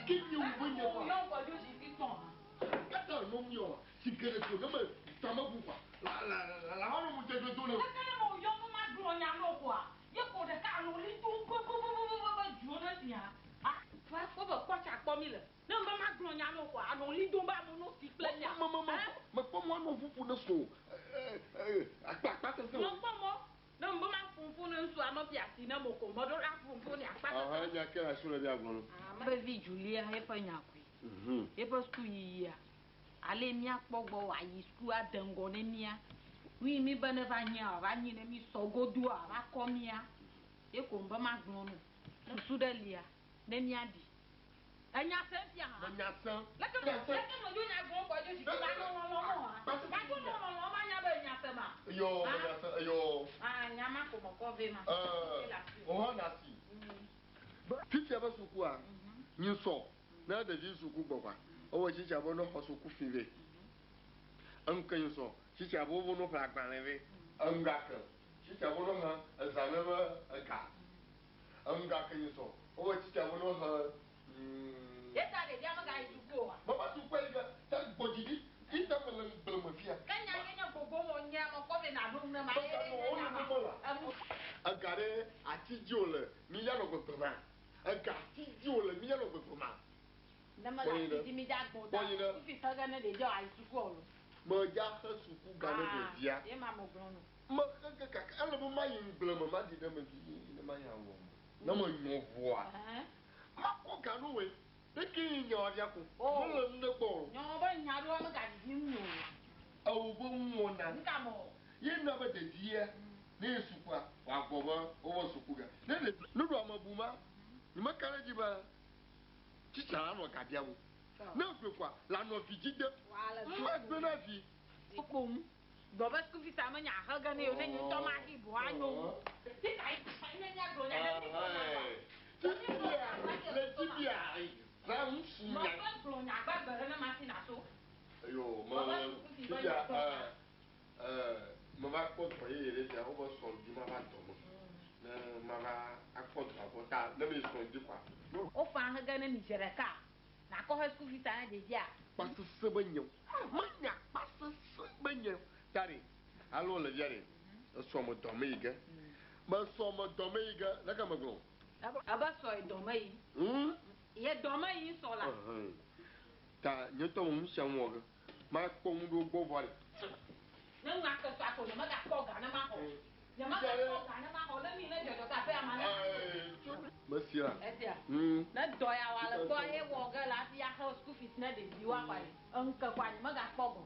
Leke nye wo be nye kwa? Kata no mi o. Si gere ko ne me tame bu kwa. La la la la no mu te do le. Leke ne mo yɔ nu ma gblɔ nya no koa? Ye ko ɖeka alo li do be be be be be be dzo ne sia. Ah, va kpɔ be kpɔ tsa kpɔ mi le. Ne me ma gblɔ nya no koa, alo li do be ame no si kple nya. Me me me me kpɔ mo ano ƒuƒu ne so. Akpa akpa sese. Me kpɔ mo. Ne me ma ƒuƒu ne ŋutsu ame fi asi ne mo ko me ɖo la ƒuƒu ne akpa sese. Aha nya ke la so le bia gblɔ no. Ah, be vi Julia eƒe nya koe. Eƒe suku yiyia. Ale míakpɔ gbɔ wòayi suku ade ŋgɔ ne mía. Nu yi mi be ne va nyia wòava nyi ne mi sɔ godoa wòava kɔ mía. Ye ko be magblɔ no. Susu ɖe lia ne míaɖi. Enya se fia hã. Menya se. Leke leke medzo nya gblɔ kɔ dzo zikpui ma nɔ lɔlɔ mɔ hã. Ma dzo nɔ lɔlɔ ma nya be enya se ma. Yo menya se eyo. Ah nya ma ko mekɔ vɛ ma. Oha na si. Fifia be sukua nyi sɔ ne ɖevi suku gbɔ kwa. Ewɔ tsitsi abe ne xɔ suku fi vɛ. Eŋke nyi sɔ tsitsi abe wo no ƒle agbalẽ vɛ. Eŋgake tsitsi abe no he eza ne be ega. Eŋgake nyi sɔ ewɔ tsitsi abe no he. Yeta ɖevia megayi suku oa? Meva suku yi ge ta gbɔdzi ɖi ita me le ŋgble me fia. Ke nya ye nye gbogbo mo nye ame kɔ vɛ na ɖo ne ma ye nye nya ma. Ega ɖe ati dzi wòle mi ya nɔ gbegbe ma. Ega ati dzi wòle mi ya nɔ gbegbe ma. Ne me le ati dzi mi dza gbɔ da. Fifi xe ge ne ɖevia wòayi suku o. Me dza xe suku ga ne ɖevia. Ye ma me gblɔ no. Me xe ge kaka ele be ma yi ŋgble me ma ɖi ɖe me vi ne ma ya wɔ. Ne me nyɔ ʋua. Makɔ ga no we. Ɖeke yi nya wòavia ko. Mele nu ɖe gbɔ o. Nyɔwɔ be nya ɖoa megavivi ŋu o. Ewo be ŋu wɔna. Nuka me o? Ye na be ɖevia ne ye sukua wòagbɔ be wowɔ suku ga. Ne ɖevi nuɖu ame bu ma, nye meka ɖe edzi be tsitsa la nɔ gabia wo. Ne gbe koa la nɔ vi dzi de. Magbe na vi. Kpo ŋu. Gblɔ be school fees ame nya xe ge ne yewo ne nye ŋutɔ ma xi bo anyo ŋu. Tita yi ne míagblɔ nya ɖe mi gblɔ nya gba. Tibia le tibia za ŋutsu nya. Mebe gblɔ nya gbagbe ɖe ne ma si na so. Eyo me tibia me va kpɔ dɔ yeye ɖe fia wobe sɔ̃ dzi ma va dɔ me. Ne ma va akpɔ dɔ gbɔ ta ne mi sɔ̃ dzi kɔa. Wofa xe ge ne mi zi ɖeka. Nakɔ xe school fees ne ɖevia. Kpasese be nye o. Menya kpasese be nye o. Ta ɖe alo le via ɖe esɔ me dɔ me yi ge. Me sɔ me dɔ me yi ge leke me gblɔ. Ebe sɔ yi dɔ me yi. Ye dɔ me yi sɔ la. Ta nye tɔ me nu sia nu wɔ ge. Ma kpɔ nu ɖo gbɔ vɔ ɖe. Ne nu ake sɔ ako nye megakpɔ ga ne ma xɔ. Nye megakpɔ ga ne ma xɔ ne mi ne dzɔdzɔ ta ƒe ama ne. Mesia. Esia. Ne dɔ ya wa le gbɔ ye wɔ ge la hafi axe school fees ne ɖeviwo akɔ ɖe. Eŋke kɔa nye megakpɔ gɔ.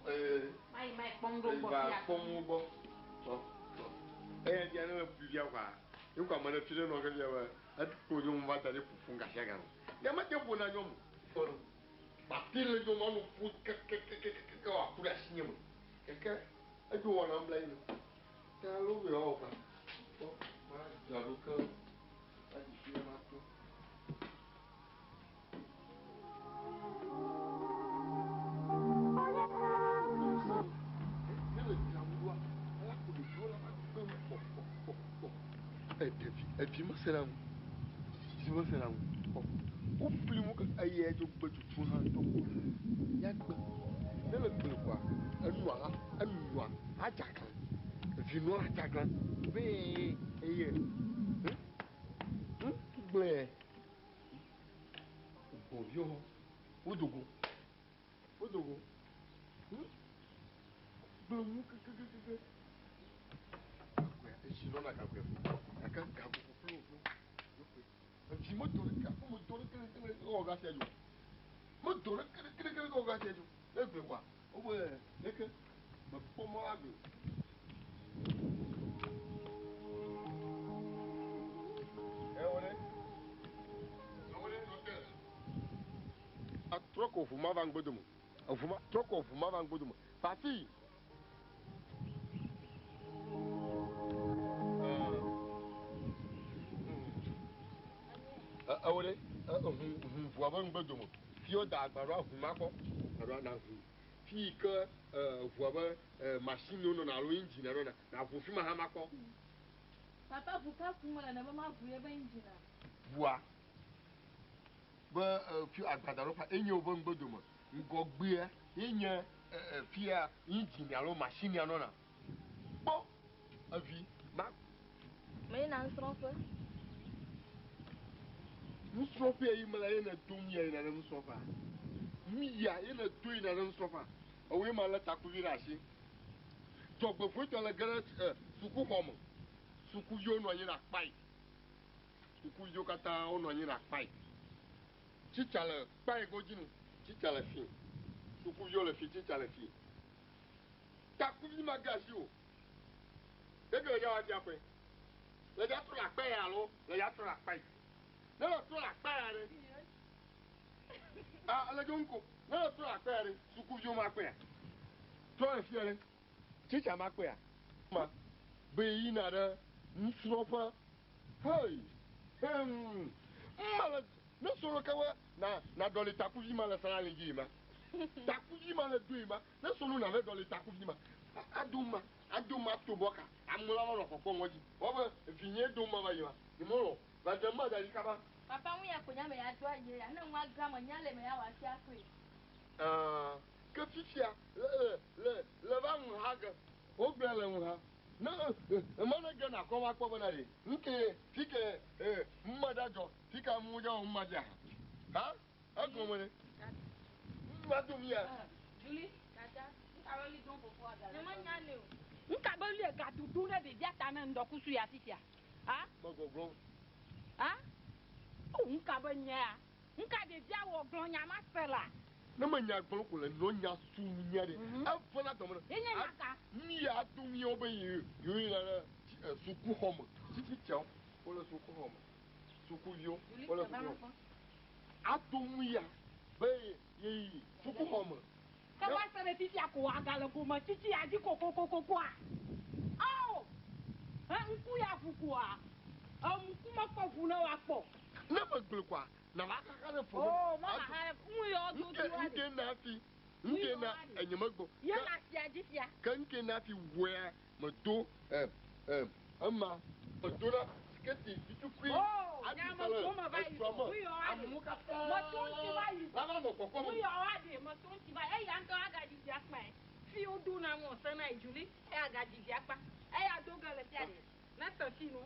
Ma yi ma yi kpɔ nu ɖo gbɔ fia. Kpɔ nu gbɔ. Eya dia ne me ƒu via kɔa. Ye kɔ ame ɖe fi ɖe nɔ ke via be ekpo nye mu va da ɖe ƒuƒu gasia ga. Nye me te ƒo na nyɔnu. Bati le nyɔnu anu ƒu kekekekeke wòaku ɖe asi nye me. Keke edzo wɔna ŋbla yi me. Ta lo be wɔ kpa. Kpɔ ma dzra ɖo ke ayi fi ma to. Ne le dzra ɖoa, ala ko ɖeviwo la va kpe ŋu kpɔ kpɔ kpɔ kpɔ. Ɖevi evi mesena ŋu. Vi mesena ŋu. Kpɔ. Wofli ŋu ke eye dzo gbe tutu hã ŋutɔ kpɔ. Ya gbe. Ne le gble kɔa, enua la enua adzagla. Vinua adzagla. Vee eye. Gblẽ. Gbɔviwo wodogo. Wodogo. Gblẽ ŋu kekekeke. Etsi nɔna gagoe gake gago ƒuƒlu ƒuƒlu. Evi medo ɖeke aƒe medo ɖeke ɖeke ɖeke wɔ gasia dzo. Medo ɖeke ɖeke ɖeke ɖeke wɔ gasia dzo. Ne gblẽ kɔa, wobe ɖeke mekpɔ mɔ agbe. Ewɔ ɖe. Ewɔ ɖe nɔ te. Atrɔ ko ʋu ma va ŋgbodome. Eʋu ma trɔ ko ʋu ma va ŋgbodome. Fafi. Ewo ɖe ʋu ʋua be ŋgbodome. Fi woda agba ɖoa ʋu ma kpɔ. Alo na ʋu. Fi yi ke ʋua be machine nɔna alo engine nɔna na ʋu fi ma hã ma kpɔ. Papa ʋu ka kum le ne be ma ʋu ye be engine? Ʋua. be fi agbadaɖoƒea enye woƒe ŋgbedome. Ŋgɔgbea ye nye fia injini alo mashinia nɔna. Kpɔ evi ma. Meyina nusrɔ̃ƒe. Nusrɔ̃ƒea yi me la ye ne do mía yina ɖe nusrɔ̃ƒea. Mía ye ne do yina ɖe nusrɔ̃ƒea. Ewoe ma lé takuvi ɖe asi. Dzɔgbevɔ̃etɔ le ge ɖe sukuxɔ me. Sukuviwo nɔ anyi ɖe akpa yi. Sukuviwo katã wonɔ anyi ɖe akpa yi. Tsitsa le kpa yi godzi nu. Tsitsa le fi. Sukuviwo le fi, tsitsa le fi. Takuvi ma ge asi o. Eke le dza wa fia ƒe. Le dza trɔ le akpa ya alo le dza trɔ le akpa yi. Ne le trɔ le akpa ya ɖe. Ah, le dzo ŋko. Ne le trɔ le akpa ya ɖe, sukuviwo ma kpe ya. Trɔ le fia ɖe. Tsitsa ma kpe ya. Ma be yina ɖe nusrɔ̃ƒe. Hey! Ma le ne solo ke we na na ɖɔli takuvi ma le salali dzi ma. Takuvi ma le doe ma. Ne solo na le ɖɔli takuvi ma. Ado ma, ado ma to bɔka. Amewo la nɔ kpɔkpɔ ŋɔ dzi. Wobe vinye do ma va yi ma. Nyemolɔ. Va ɖe ma da ɖi kaba. Papa ŋu ya ko nya me ya do ayi ya. Ne ŋua gã me nya le me ya wa fia koe. Ke fifia le le le va ŋu ha ge. Wogblẽ le ŋu ha. Ne ema ne ge nakɔ va kpɔ bena ɖe. Nke fike mma da dzɔ fike amewo dza wɔ mma dza. Ha? Egɔme ɖe. Mma do mia. Julie, Dada. Nka be li don fofo ada. Ne ma nya le o. Nka be li ga dudu ɖe ɖevia ta ne ŋdɔkusu ya fifia. Ha? Megbɔgblɔ. Ha? O nka be nyea. Nka ɖevia wɔ gblɔ nya ma se la. Ne me nya gblɔ ko le nɔ nya su nya ɖe. Eve la dɔme. Ye nye nya ka? Mia do miawo be yi yina ɖe sukuxɔ me. Tsitsitsawo wole sukuxɔ me. Sukuviwo wole sukuxɔ me. Ado mia be yi sukuxɔ me. Ke va se ɖe fifia ko aga le gome tsitsi ya dzi kokokokokoa. Ao! Ŋku ya ʋu koa. Ŋku mekpɔ ʋu ne woakpɔ. Ne megblẽ koa, na va xaxa ɖe fɔ. Oh, ma xaxa ɖe ŋu yɔ do do. Nke na fi, nke na enye megbɔ. Ye la fia dzi fia. Ke nke na fi wea me do ema me do ɖe siketi vitukui. Oh, nya me do me va yi. Ŋu yɔ wa ɖe. Amewo katã. Me to ŋuti va yi. La va nɔ kpɔkpɔm. Ŋu yɔ wa ɖe, me to ŋuti va yi. Eya ŋutɔ agadzi fia kpa ye. Fi wodo na ŋu se na yi Julie. Eya agadzi fia kpa. Eya do ge le fia ɖe. Ne te fi nu.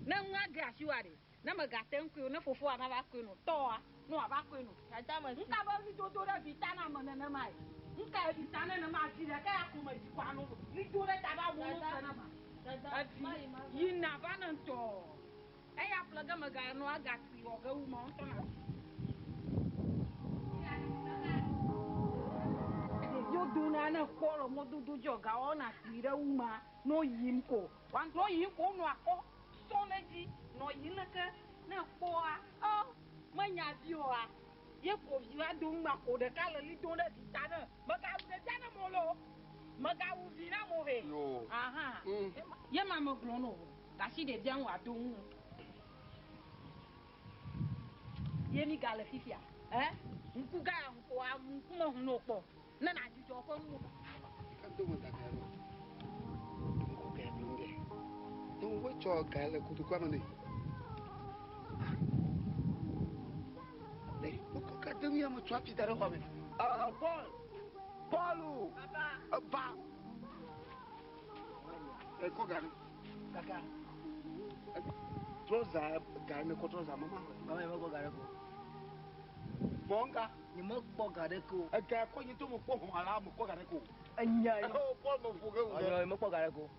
Ne ŋua ge asi wa ɖe. Ne megate ŋkui o, ne fofoa nava koe no, tɔa, ne wòava koe no. Dada me si. Nka be lidodo ɖe vi ta na ame nenema ye. Nka ye vi ta nenema vi ɖeka ya ko me dzi kɔ ano. Lido ɖe ta va wo no se na ma. Dada, Evi yina va ne ŋutɔ. Eya ƒle ge mega nɔ agasi wɔ ge wu ma ŋutɔ na. Ɖeviwo dona ne kpɔ le mɔdodo dzi ɔga wɔna kpui ɖe wu ma no yim ko. Wa no yim ko nɔ akɔ sɔ ɖe dzi nɔ yim leke ne kpɔa ɔ menya vi oa. Ye ko vi va do ŋgba ko ɖeka le li do ɖe vi ta ne. Megawu ɖevia ne mo lo. Megawu vi na mo he. Yo. Aha. Ye ma me gblɔ no. Gasi ɖevia ŋu ado ŋu. Ye mi ga le fifia. Ŋku ga ya ŋku a ŋku me hu no kpɔ. Ne na dzudzɔ ƒe ŋu. Ka do me da ga lo. Ŋku ga do ŋge. Ne wo tsɔ ga le kotokua me ne. Ne wokɔ ka de mía me tsɔ afi da ɖe xɔ me. Paul, Paul, Papa. va. Ekɔ ga ne. Kaka. Trɔza ga ne kɔ trɔza mama. Mama yi mekpɔ ga ɖe ko. Bɔnga. Nye mekpɔ ga ɖe ko. Ega kɔ nye to me kpɔ hɔn ala me kɔ ga ɖe ko. Enya yi. Oh, Paul me ƒo ge wu. Ɔnyɔ yi mekpɔ ga ɖe ko.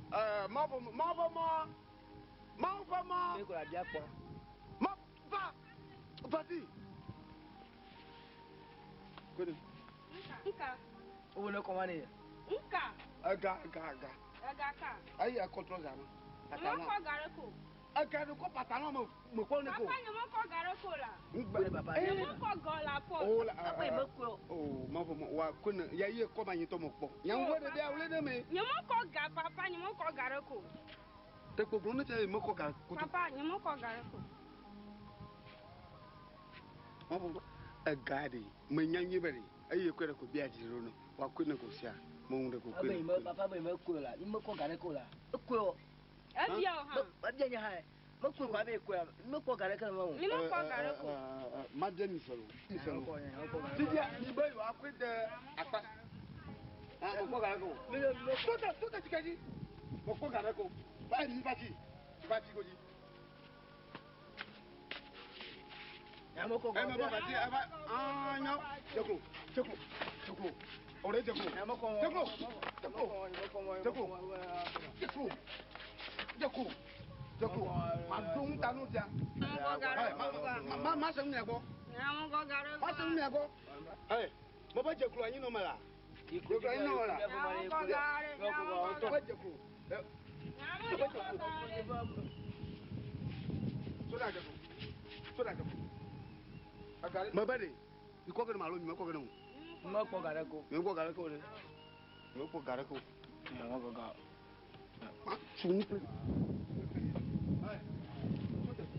Mawu ƒe Mawu ƒe mɔ. Mawu ƒe mɔ. Mi ko la bia kpɔ. Ma va. Va fi. Kode. Nka. Wo ne kɔ ma ne. Nka. Ega ega ega. Ega ka. Ayi akɔ trɔza ma. Nye mekpɔ ga ɖe ko. Ega ne kɔ pantalon me me kpɔ ne ko. Papa nye mekpɔ ga ɖe ko la. Ŋgba. Papa. Nye mekpɔ gɔ la Paul. Oh la. Papa yi mekpɔ o. Oh, Mawu ƒe mɔ wa ko ne ya ye kɔ ma nye tɔ me kpɔ. Nya ŋu ɖe ɖe awle ɖe me. Nye mekpɔ ga papa nye mekpɔ ga ɖe ko. Te gbogbo ne tse ye mekɔ ga koto. Papa nye mekpɔ ga ɖe ko. Mawu ƒe mɔ. Ega ɖe me nya nyuie be ɖe eye kɔe ɖe ko bia dzi ɖo no. Wa ko ne ko sia. Mo ŋu ɖe ko Papa koe yi ne. me papa yi mekpɔ la. Nye mekpɔ ga ɖe ko la. Ekpɔ o. Ebia o hã. Ebia nye hã. Mekpɔ ko abe koe mekpɔ ga ɖeke le me o. Mi mekpɔ ga ɖe ko. Mabia mi se lo. Mi se lo. Fifia mi be yewoakɔe de akpa. Ah, mekpɔ ga ɖe ko. Mi le mi Tó te tó te tike dzi. Mekpɔ ga ɖe ko. Va yi mi va dzi. Va dzi ko dzi. Ya mekpɔ ga. Ẹ mẹ bá bàtí ẹ bá anya jẹklo jẹklo jẹklo ọ̀rẹ́ jẹklo Mekpɔ jẹklo jẹklo jẹklo jẹklo jẹklo jẹklo ma dóhun ta n'o diya. Mekpɔ ga ɖe ko ba. Ma ma sẹ́nu miẹ gbọ́ Ya mekpɔ ga ɖe ma ko. sẹ́nu miẹ gbọ́. Ẹ mo bẹ jẹklo anyi nọ mẹ la. Jẹklo anyi nọ mẹ la. Ya mekpɔ ga ɖe. Ya mekpɔ Mo bẹ jẹklo. Ẹ Ya mekpɔ ga ɖe. soda jẹklo soda jẹklo. Mẹ bẹ de ikɔ kene ma alo mi mẹ kɔ kene o. Mekpɔ ga ɖe ko. Mi kpɔ ga ɖe ko de. Mi kpɔ ga ɖe ko. Mekpɔ ga. Ma tu nu kple.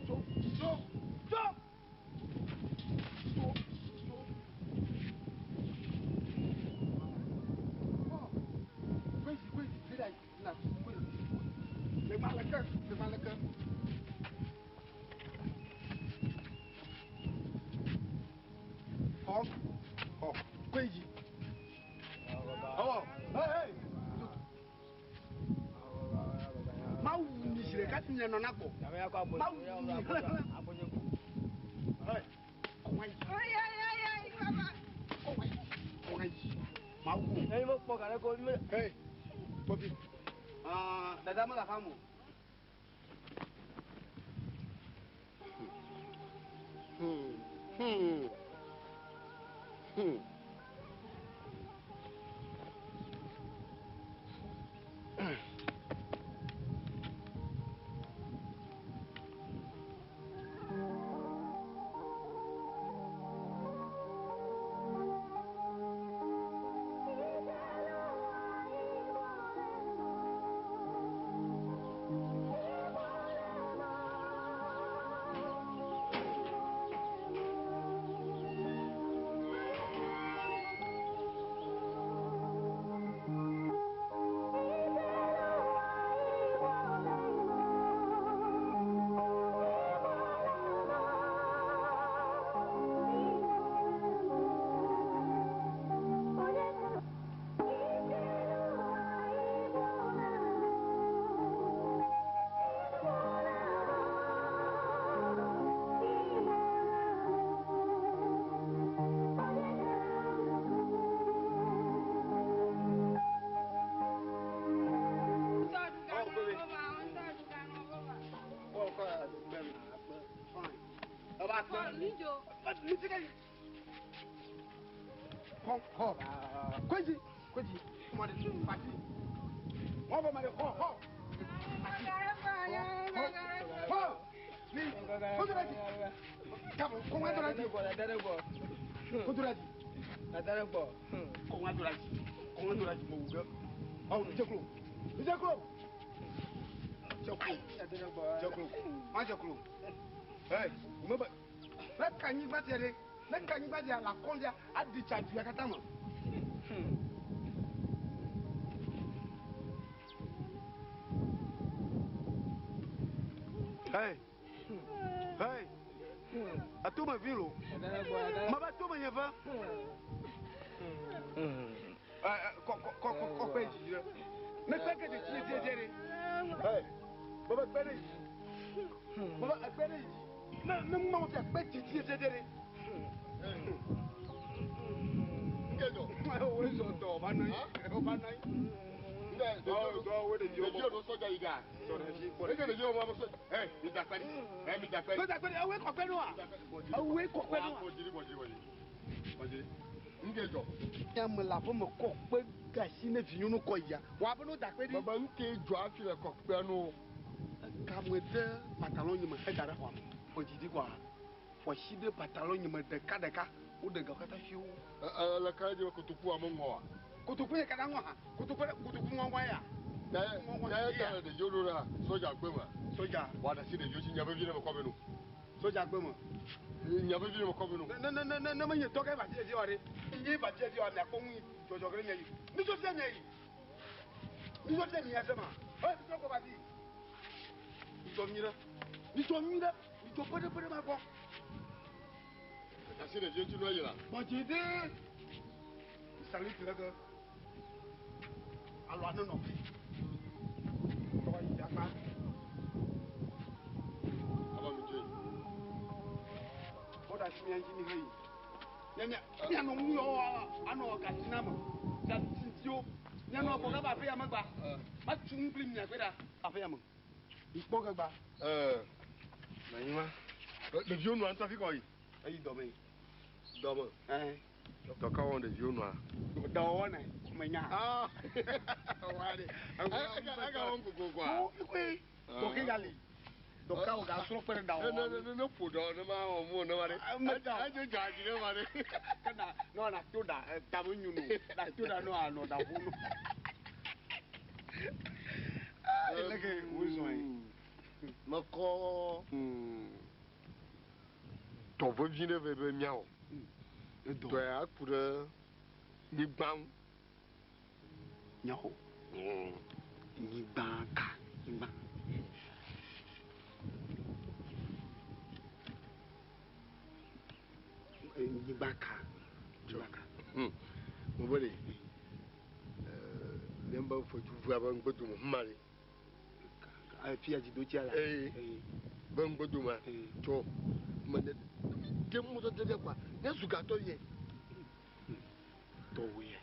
Tso tso tso tso tso. Kwezi kwezi fi da na kwezi. Le ma le ke le ma le ke. Xɔ xɔ kwezi. Ɔwɔ hey hey. Mawu mi si ɖeka ti nye nɔ na gbɔ. Mawu mi hlẽ. Hey, kɔn ayi. Oye oye oye baba. Kɔn ayi. Kɔn ayi. Mawu. Ne mekpɔ ga ɖe ko. Hey, Tobi. Ah, dada me la femme. Xɔ xɔ. Kwezi kwezi. Mɔ de pati. Mɔ bɔ ma de xɔ xɔ. Xɔ xɔ. Ni kotora di. Kabo kɔnwa tora di. Kotora di. Kɔnwa tora di. Kɔnwa tora di mo wù gɛ. Ɔ jɛkulu. Jɛkulu. Jɛkulu. Jɛkulu. Ma jɛkulu. Hey, mo bɛ. Ne ka nyigba tia de. Ne ka nyigba tia la kɔndia a di tsa duya ka taa ma. Hey. Hey. A to me vi lo. Ma ba to me nye fɛ. Ɛ ɛ kɔ kɔ kɔ kɔ kɔ kpɛ dzi ɖe. Ne kpɛ ke dzi dzi dzi ɖe. Hey. Baba kpɛ ɖe dzi. Baba kpɛ ɖe dzi. Ne ne ŋu ma wɔ fia kpɛ dzi dzi dzi ɖe. Nkejɔ. Wo sɔ tɔ o ba nɔ anyi. O ba nɔ anyi. Ndɛ Dɔ wo de ɖevi ɖo sɔdza yi ga. Sɔ ɖevi kpɔ Eke ɖevi wo ma sɔdza. Ɛ mi da kpɛ di. Ɛ mi da kpɛ di. Tó dàgbé ewé kɔkpé nù wa. Ewé kɔkpé nù wa. Bɔjiri bɔjiri bɔjiri. Bɔjiri. Nkejɔ. Nyame le aƒe me kɔ kpe gasi ne vinyɔnu kɔ yia. Wà abe no dàgbé di. Baba nkejɔ hafi le kɔkpɛ nu. Kame de pantalon nye me heda ɖe xɔa me. Ɔdidi kɔa. Fɔsi ɖe pantalon nye me ɖeka ɖeka. Woɖe gawo katã fiwo. Ɛ ɛ le ka dzi be kotoku ame ŋɔ wa. Kotoku ye katã ŋɔ hã. Kotoku ɖe kotoku ŋɔŋɔ ya. Ta ta ta le ɖeviwo ɖo ɖa sɔdza gbe me. Sɔdza. Wa ɖe asi ɖeviwo dzi nya vevi ɖe me kɔ be nu. Sɔdza gbe me. Nya vevi ɖe me kɔ be nu. Ne ne ne ne ne menye tɔ ke va fie dzi wa ɖe. Nye va fie dzi wa miakpɔ ŋu dzɔdzɔ ke ɖe mia yi. Midzo fia mia yi. Midzo fia mia se ma. Ɛ midzo kɔ va fi. Midzɔ mi ɖe. Mi tsɔ nyui ɖe, mi tsɔ ƒeɖeƒeɖe ma gbɔ. Asi ɖeviwo ŋuti nua yi la. Gbɔdzi ɖe. Salute le ke. Alo anɔ nɔ fi. Tɔgɔ yi akpa. Aba mi dzoe. Bɔda si mia dzi mi hã yi. Mia mia mia nɔ ŋu yɔ anɔ gati na me. Gati tiwo. Mia nɔ kɔ kaba aƒe ya me gba. Ma tu ŋu kpli mia kpe ɖa aƒe ya me. Ikpɔ ke gba. Ɛɛ. Nanyi ma. Ɖeviwo nɔa ŋutɔ fi kɔ yi. Eyi dɔme. Dɔme. Ɛɛ. Dɔ ka wɔm ɖeviwo nɔa? Dɔwɔwɔ nɛ. Me nya. Aa. Wa de. Ega wɔm kokokoa. Wo koe. Dɔ ke gali. Dɔ ka wo ga srɔ̃ kpe ɖe Ne dawɔ. ne ne ne ƒo dɔ ne ma wɔ mu ne ma ɖe. Me da. Edze dza dzi ne ma ɖe. Kana ne na to da tame nyunu. Na to da no anɔ da ʋu no. Eleke wo zɔn ye. Mekɔ dɔ vevi ɖe vɛ be míawɔ. Edɔ. Dɔ ya ku ɖe nyigba ŋu. Nyaxo. Nyigba ka. Nyigba. Nyigba ka. Nyigba ka. Mo be ɖe. Míabe fɔdzuvua be ŋgbedome huma ɖe. Fia dzidotsia la. Ee. Be ŋgbedome tsɔ me ne mi de mɔzɔzɔ ɖe kɔa míazu gatɔ yɛ. Tɔwò yɛ.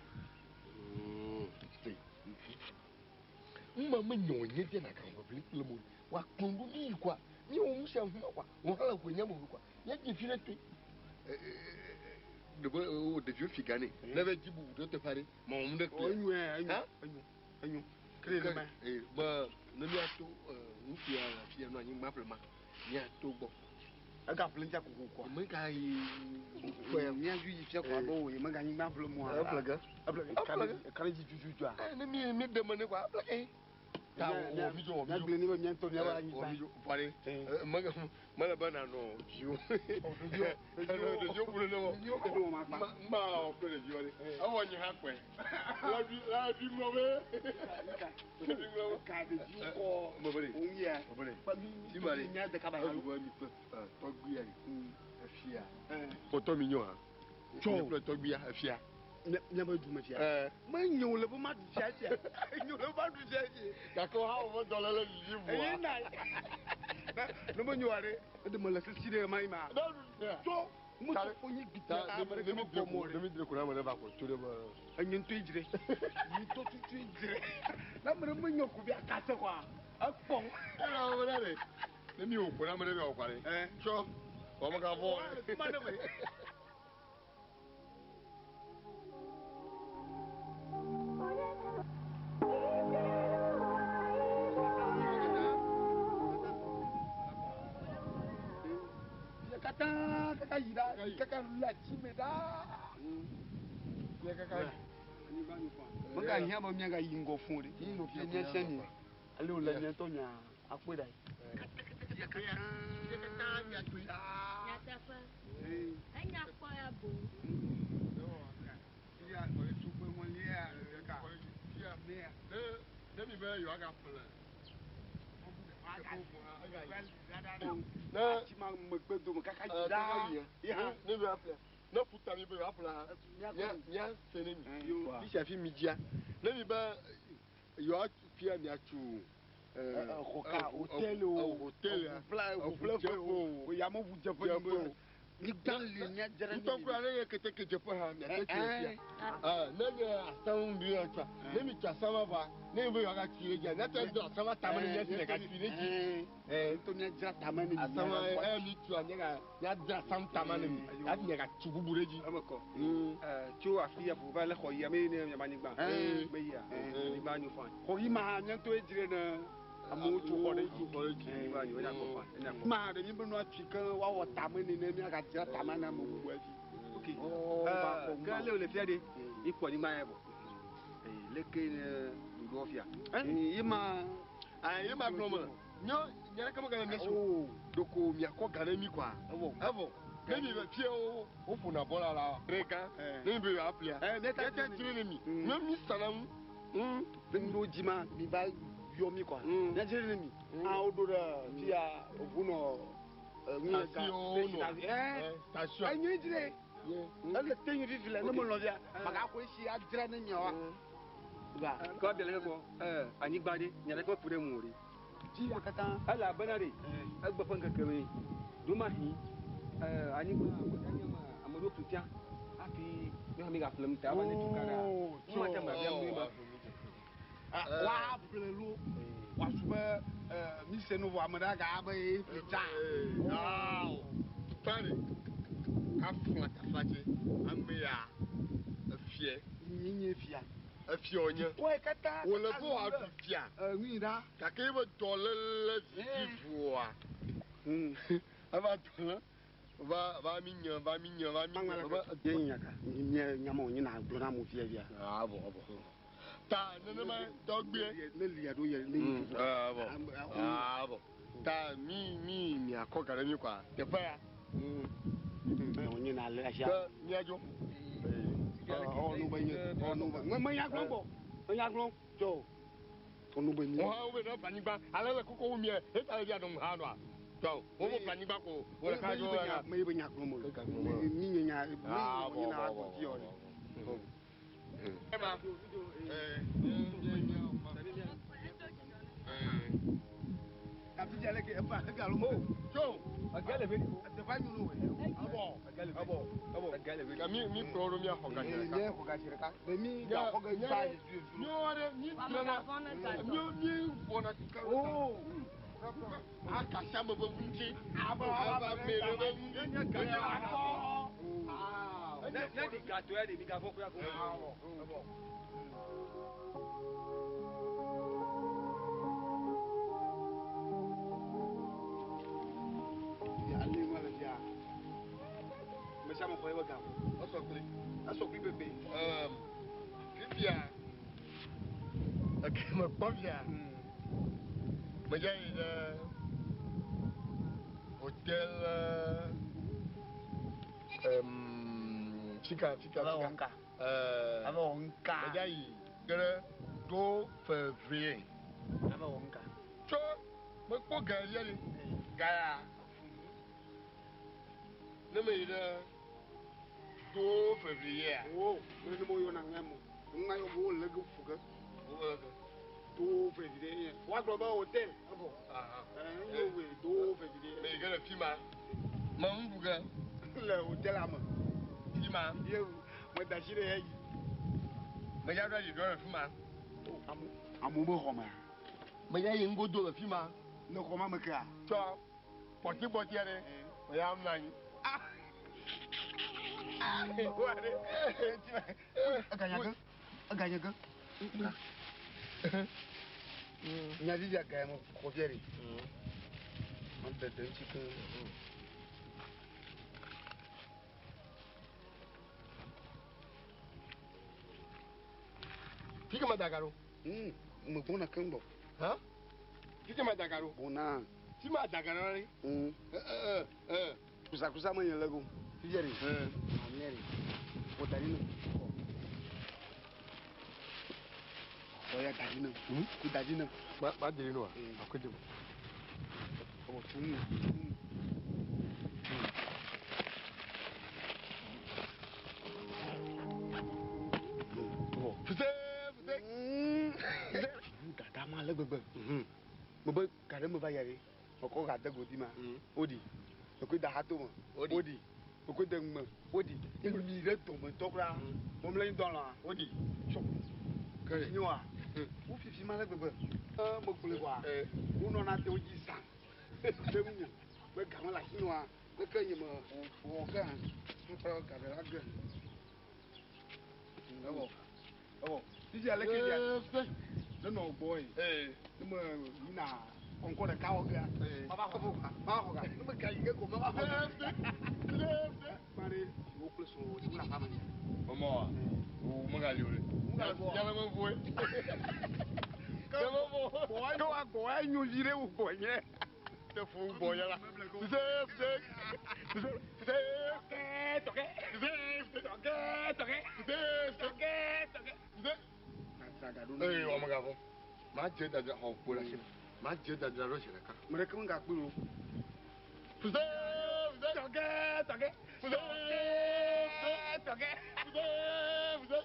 Ŋma me nyɔ nye de na kan ʋeʋli kple mo wa kplɔ ɖo mi yi kɔa mi wɔ nu sia nu kɔa wò hã le ʋe nye mo kɔa nye dzi fi ɖe toe. Ɖe be o ɖeviwo fi ga nɛ ne be dzi bubu ɖe teƒe aɖe ma wɔm ɖe kple. Enyo enyo enyo enyo. Kle ɖe ma. Ee be ne míato ŋutsu ya le afi ya nɔ anyigba ƒle ma míato gbɔ. Ega ƒle ŋutia kokoko. Me ga yi. Míazu yi fia kɔa be o ye mega anyigba ƒle mua. Eƒle ge. Eƒle ge. Eƒle ge. Eka ɖe dzi tututua. Ne mi mi ɖe me ne kɔa eƒle ge. Ta wɔ mi dzo wɔ mi dzo. Míagblẽ ne be mía ŋutɔ míaƒe anyigba. Wɔ mi dzo vɔ ɖe. Mele be nanɔ viwo. Ɖeviwo ƒle ne wɔ. Ma wɔ kple ɖeviwo ɖe. Ewɔ nye hã kɔe. La ɖi ŋlɔ be. Ɖi ŋlɔ be. Ka ɖeviwo kɔ. Mo be ɖe. Òun yɛ. Mo be ɖe. Kpa mi Tima ɖe. mía de kaba Ezu be mi kple tɔgbuia ɖe. Efia. Kpɔtɔ mi nyo hã. Tsɔ. Mi kple tɔgbuia efia. Míaƒe dume fia. Ɛɛ. Me nye wo le be ma ɖu fia sia. Nye wo le be ma ɖu fia sia. Gake wo hã wo ƒe dɔléle vivi vɔa. Eyi na. Ne me nyo aɖe, eɖe me le sisi ɖe ma yi ma. Ne ɖu fia. Tsɔ. Mo tsɔ fo nyi gbiti ame ɖeke me kpɔ mɔ Ne ɖe. mi dre ko na ame ɖe va ko to ɖe be. Enye ŋutɔ yi dzre. Yi ŋutɔ tutu yi dzre. Ne ame ɖe me nyo ko bi akase kɔa, ekpɔ. Ela wo ɖe ɖe. Ne mi wò ko na ame ɖe be wɔ kɔa ɖe. Tsɔ. Wɔ me ga vɔ. Ma ne me. Fia katã kaka yi ɖa, kaka lu ati me ɖaa. Fia kaka. Mega hiã be míagayi ŋgɔ fũ ɖe. Fia mía sia mi. Ale wòle mía ŋutɔ mia akpɔe ɖa. Fia katã mia toe. Nyateƒe. Enya kpɔ ya boŋ. Fia tugbe ŋɔlia ɖeka. Fia. Ne ne mi be yewoa ga ƒle. Ne Ati ma megbe dome kaka yi ɖaa. Ye hã. Ne mi aƒle. Ne ƒuta mi be yewoa ƒle hã. Mía mía se ne mi. Fi sia fi mi dzia. Ne mi be yewoa fia miatsu. Xɔ ka hôtel o. Hôtel. Ʋuƒleƒe o. Yameʋudzeƒe Dzeƒe o. Nyigba li míadzra Ŋutɔ kura ne nye keteke dzeƒe hã miate tsi fia. Ne nye asamu bi ya tsa. Ne mi tsa asama va, ne mi be yewoa tsi ɖe dzia, miate do asama tame ne mia si ɖeka tsi ɖe dzi. Ŋutɔ míadzra tame ne mi. Asama eye mi tua nye ga miadzra asam tame ne mi. Hafi miaga tsi bubu ɖe dzi. Eme kɔ. Tso afi ya ƒo va le xɔ yia me ne miaba anyigba. Me yia. Anyigba nyo fine. Xɔ yi ma hã mía ŋutɔ ye dzre ne amewo tso xɔ ɖe dzi. Xɔ ɖe dzi. Anyigba nyo enya kpɔ fine. Enya kpɔ. Ma ɖe mi be nua tui ke woawɔ tame ne ne míagadzra tame na ame bubu hafi. Ok. Va kɔ Ke le wòle fia ɖe, mi kpɔ anyigba ya vɔ. Leke ne ɖoɖoa fia. Ye ma. Ayi ye ma gblɔ me. Nyɔ nye ɖeke megale mia si o. Ɖeko miakɔ ga ɖe mi kɔa. Evɔ. Evɔ. Ne mi be fia wo woƒona bɔla la ɖeka. Ne mi be yewoaƒlea. Míate Míate dzre ne mi. Ne mi sana ŋu. Ne mi ɖo dzi ma, mi va yɔ yɔ mi kɔa. Míadzre ne mi. A woɖo ɖe fia ʋu nɔ Station nɔ. Ɛɛ Station. Enye dzre. Ele te nyi fifi le ne me lɔ fia. Magaxɔ esi adzra ne miawoa. Va. Kɔ bia le gbɔ anyigba ɖe nya ɖeke meku ɖe ŋu o ɖe. Dzi ya katã. Elabena ɖe egbe ƒe ŋkeke me ɖomahi anyigba ame ɖewo ƒle tia hafi míawo hã mígaƒle nu ta ava ne tukaɖa. Womate ŋu abia nu be. Woaƒle lo. Wòasu be mi se nu vɔ ame ɖe aga be ye ƒle tsa. Awo. Tani. Kafla kaflatse. Ame ya efie. Mi nye fia. Efie wònye. Kɔe katã. Wòle be wòaɖu fia. Nui ɖa. Gake ebe dɔléle vivivoa. Eva dɔlé. Va va mi nye va mi nye va mi nye. Va. Ye nya ka. Nye nyama wònye na gblɔ na amewo fia fia. Avɔ avɔ. Ta nenema tɔgbie. Ne lia ɖo yɛ ne yi. Avɔ. Avɔ. Ta mi mi miakɔ ga ɖe mi kɔa teƒe ya. Wònye na le asia. Ke miadzo. Ɔ nu be nye ɔ nu be me nya gblɔ gbɔ. Me nya gblɔ tso. Ɔ nu be nye. Wo hã wo be ne ƒle anyigba ale le koko wu mie eta le via ɖom hã nɔa. Tɔ wo be ƒle anyigba ko wo ɖeka dzo ya. Me ye be nya gblɔ mo. Mi nye nya mi Avɔ nye na avɔ agblɔ fi avɔ. ɔ. Ema. Kafi ale ke efa ega lo mo. Tso. Ege le veli. Teƒea nyo no we. Avɔ. Ege le veli. Avɔ. Avɔ. Ege le veli. Ka mi mi kplɔ ɖo miaxɔ ga Ee ɖeka. nye xɔ ga ɖeka. Ɖe mi ga xɔ ga gba yi zu zu. Míawo aɖe mi dzrana. Míawo mi wɔna sika. Oo. Akasi ame ƒe ŋuti. Aba Ava ame ɖe ƒe ŋuti. Ne ne ɖi gatɔ ya ɖe mi gavɔ kura ko. Ale ŋu ale fia. Me sia me xɔ ebe ga. Esɔ kpli. Esɔ kpli pepe. Fifia. Eke me kpɔ fia. Medze yi ɖe hotel fika fika Ava fika. wɔ ŋka. Ava wɔ ŋka. Medze yi ge ɖe do février. Ava wɔ ŋka. Tso mekpɔ ga lia ɖi. Ga ya. Ne me yi ɖe do février. Oo. Me ne mo yɔna ŋa mo. Ŋa yɔ bo le ge fu ge. Do février ye. Woagblɔ be hotel. Evɔ. Ɛɛ ye woe do février. Me yi ge ɖe fi ma. Me nu ɖu ge. Le hotel me. Fi ma. Ye me da asi ɖe ya dzi. Medze ɖo ayi ɖo le fi ma. Amewo be xɔ mea. Medze yi ŋgodo le fi ma. Ne xɔ ma me kea. Tsɔ kpɔtikpɔti aɖe. Meya mlɔ anyi. Eganya ge. Eganya ge. Nya vivia ga ya me xɔ fia ɖe. Me dede ŋuti keŋ. Fi ke me da ga ɖo. Me gbɔna keŋ gbɔ. Hã? Fi ke me da ga ɖo. Gbɔna. Fi ma da ga ɖo ɖe. Kusakusa me nye le go. Fifia ɖe. Mamlɛ ɖe. Xɔ da ɖi ne. Xɔ ya da ɖi ne. Ku da ɖi ne. Ma ma deli nɔ wa. Akɔ di. Ɔ tunu tunu. Fuse fuse. Dada ma le gbegbe. Me be ga ɖe me va ya ɖe. Mekɔ ga de godi ma. Woɖi. Mekɔe da xato me. Woɖi. Mekɔe de ŋume. Woɖi. Emi ɖe dɔme ŋutɔ kura. Mɔmle ŋdɔ lɔa. Woɖi. Tsɔ. Ke. Nyoa. Wo fifi ma le gbegbe. Megblɔe kɔa. Wonɔna te wo dzi zã. Ɖe ŋunye. Be ga me le asi nɔa. Leke nye me wɔ ke hã. Ŋkɔ ga ɖe la ge. Evɔ. Evɔ. Fifia leke fia. Ne nɔ gbɔ ye. Ne me yina kɔnkɔ ɖeka wɔ gea. Mava xɔ ga. Mava xɔ ga. Ne me ga yi ge ko mava xɔ ga. Kpa ɖe wo kple srɔ̃wò wo le aƒea me. Mama wa. O megali o ɖe. Megali o. Yàrá me voe. Yàrá me vo. Gbɔ wa gbɔ wa nyo vi ɖe wo gbɔ nye. Te fu gbɔ yàrá. Fuse fuse. Fuse fuse. Tɔkɛ tɔkɛ. Fuse fuse. Tɔkɛ tɔkɛ. Fuse fuse. Tɔkɛ tɔkɛ. Fuse. Ga ɖo Ee, wa megavɔ. Madze dadra xɔ kpo ɖe asi me. Madze dadra ɖo zi ɖeka. Me ɖeke megakpɔe o. Fuze, fuze. Tɔge, tɔge. Fuze, tɔge. Fuze, fuze.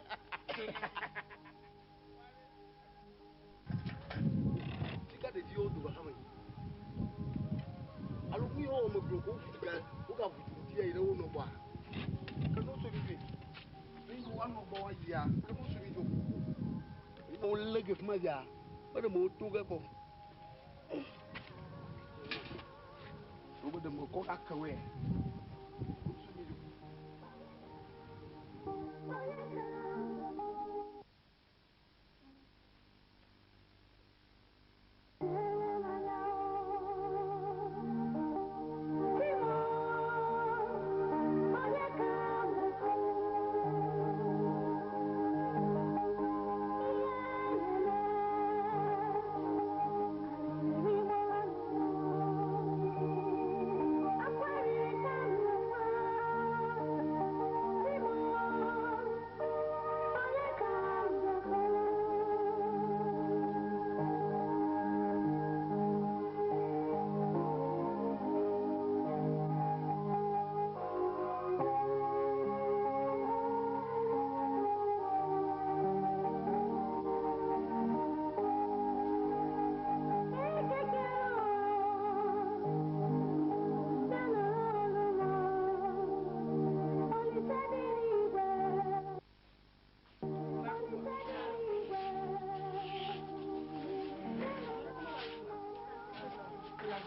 Sika ɖeviwo do xaxame. Alo nu yiwo wɔm megblɔ ko wovu ga wogavu du ŋdi yi ɖe wo nɔ gbɔa? Ke ne woso mi dzoe. Ne yi woanɔ gbɔ woayia, ke ne woso mi dzo. Ne wolé ge fi ma via, be ɖe me woto ge kpɔ. Wobe ɖe me kɔ ake woe. Woso mi dzo.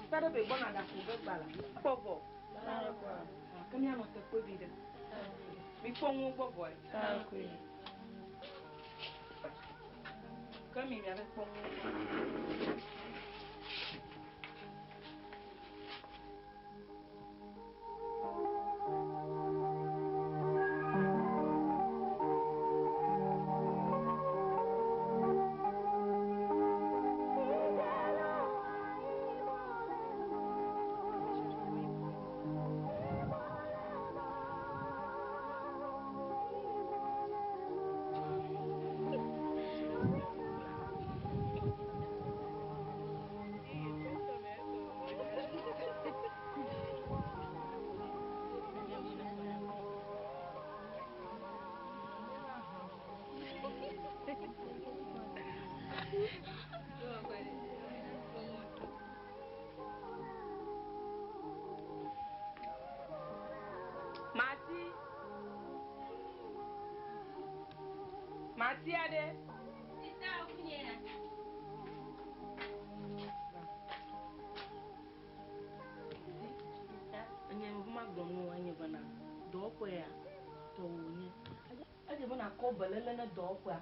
Sáré be gbɔna ɖaƒo be gba la. Kpɔ vɔ. Ke míanɔ te kpe vi ɖe. Mikpɔ nuwo gbɔ vɔe. Ke mi miave kpɔ nuwo gbɔ. Mati. Mati aɖe. Enye magblɔ nu enye bena dɔwɔƒea tɔwò nye. Edze bena kɔ belele ne dɔwɔƒea.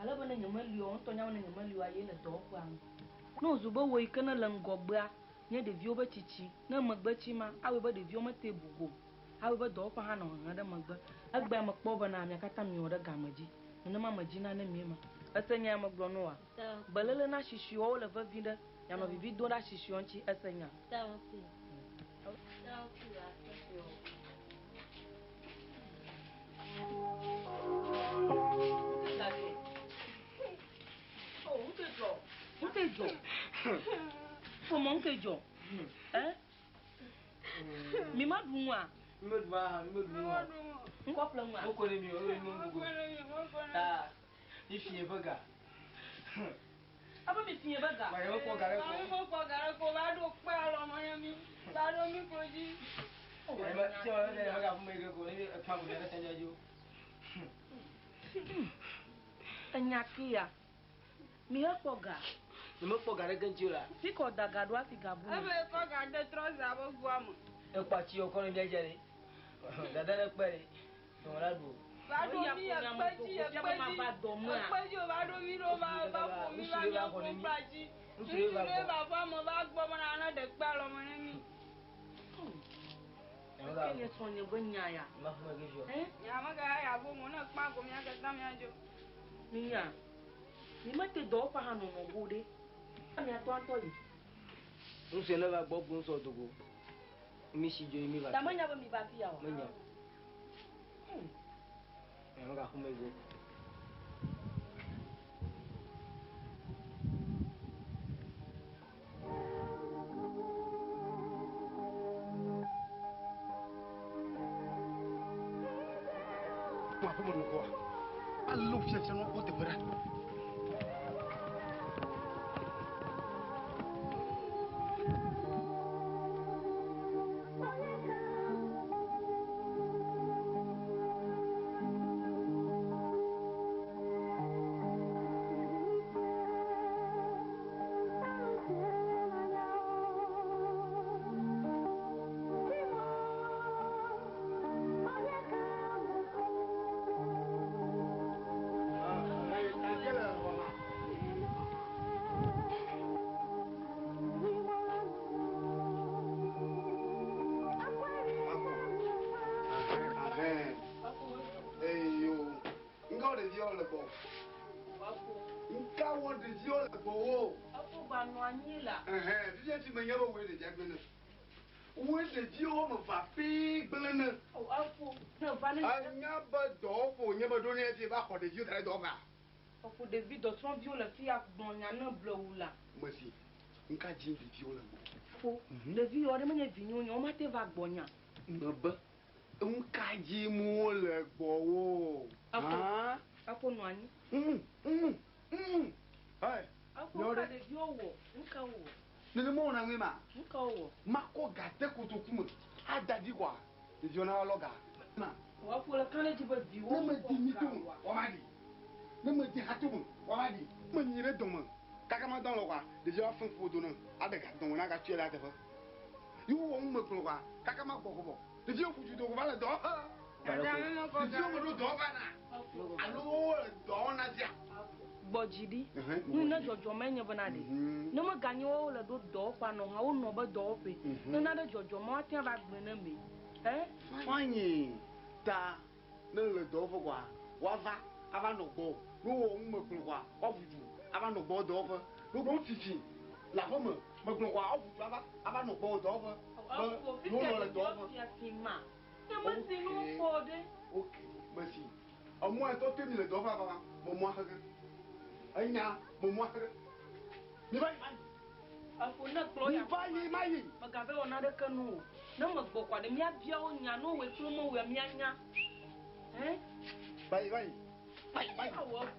Ale be ne nyemeli o, ŋutɔ nya be ne nyemeli oa, ye le dɔwɔƒea ŋu. Ne wòzu be wò yi ke ne le ŋgɔgbea, nye ɖeviwo be tsitsi, ne megbe tsi ma, awɔe be ɖeviwo mete bu go. Awɔe be dɔwɔƒea hã nɔ hehe ɖe megbe. Egbea mekpɔ bena mia katã miwɔ ɖe game dzi. Nenema medzina ne mi ma. Ese nya ya megblɔ na woa? Belele na sisiwo le vevi ɖe. Mianɔ vivi dom ɖe asisiwo ŋuti. Ese nya. Ŋke dzɔ. Ƒomɔ ŋke dzɔ. Ɛ? Mi ma ɖu nua? Mi me ɖu aha, mi me ɖu nua. Ŋkɔ ƒle nua? Wokɔ ne mi o, mi me ɖu go. Ta, mi fie ƒe ga. Abe mi fie ƒe ga. Ma ye mekpɔ ga ɖe ko. Mi mekpɔ ga ɖe ko, va ɖo kpe alɔme na mi. Va ɖo mi klo dzi. Ma ye me, tse ma ne me ga ƒu me ke ko, ne mi ekpa go ne tsa dzi o. Enya kia. Mi he kpɔ ga. Mi mekpɔ ga ɖe ke ŋuti o la. Fi kɔ da ga ɖo hafi ga bu. Ebe kɔ ga de trɔza be goa me. Ekpɔ atsi yɔ kɔ ne mia dze ɖe. Dada ne kpe ɖe. Dɔwɔ la ɖu o. Va ɖo mi ekpe dzi, ekpe dzi. Ekpe dzi o va ɖo mi ɖo va va ƒo mi va mia ƒo kple atsi. Ŋutsu ɖe va ƒe ame va gbɔ bena ne ɖe kpe alɔme ne mi. Ke nye srɔ̃nye be nya ya. Ɛ? Nya me ga ya bo mo ne kpa go mia katã mia dzo. Minya. Mi mete dɔwɔƒe hã nɔnɔ go ɖe. Mia tɔ atɔ yi. Ŋutsu ne va gbɔ go ŋutsu dogo. Mi si dzo yi mi va. Ta menya be mi va fi ya o. Menya. Nya me ga ƒu me go. Mo aƒe me nɔ kɔa. Alo fiafia nɔ kpɔ teƒe ɖa. Ɔfo ɖevi dɔsrɔ̃viwo le fi ya gblɔ nya ne blewu la. Mesi, nka dzi ɖeviwo le gbɔ. Fo, ɖevi yawo ɖe menye vinyewo nye, womate va gbɔ nya. Mebe, nka dzi mu le gbɔwò. Afo, afo nɔ anyi. Hey, Afo nka ɖeviwo wɔ, nka wɔ. Nenema wɔna ŋue ma. Nka wɔ. Makɔ ga de kotoku me, ada ɖi kɔa, ɖeviwo na woalɔ ga. Ma. Afo le kan ɖe dzi be viwo Ne medi mi to me, woava ɖi. Ne medi ha to me, woava ɖi. Menyi ɖe dɔme, kaka ma dɔn lɔ kɔa, ɖeviwo afẽ ƒo do ne, aɖe ga dɔme na gatsɔe le ateƒe. Yi wowɔ nu me gblɔ kɔa, kaka ma gbɔ kɔbɔ. Ɖeviwo ƒu du do ko va le dɔ. Ɖeviwo me ɖo dɔ va na. Alo wole dɔ wɔna fia. Gbɔ dzi ɖi. Nu ne dzɔdzɔme nye bena ɖe. Ne meganye woawo le ɖo dɔwɔƒe anɔ hã, wonɔ be dɔwɔƒe. Ne na ɖe dzɔdzɔme, woate ava gblɔe ne me. Ɛ? Fanyi ta ne le dɔwɔƒe kɔa, woava, ava nɔ gbɔ. Ne wowɔ nu me gblɔ kɔa, woaʋu du, ava nɔ gbɔ dɔwɔƒe. Ne wogblɔ fifi le aƒe me, megblɔ kɔa, woaʋu du ava, ava nɔ gbɔ dɔwɔƒe. Be wonɔ le dɔwɔƒe. Ok, merci. Emɔ etɔ te mi le dɔwɔƒe ava, me mɔa xexe. Enya, me mɔa xexe. Mi va yi, ma yi. Afo ne kplɔ ya. Mi va yi, ma yi. Megave wɔ naɖeke nu o. Ne megbɔ kɔa ɖe míabia wo nya, ne wowɔe kple womewɔe, míanya. Ɛ? Va yi, va yi. Va yi, va yi.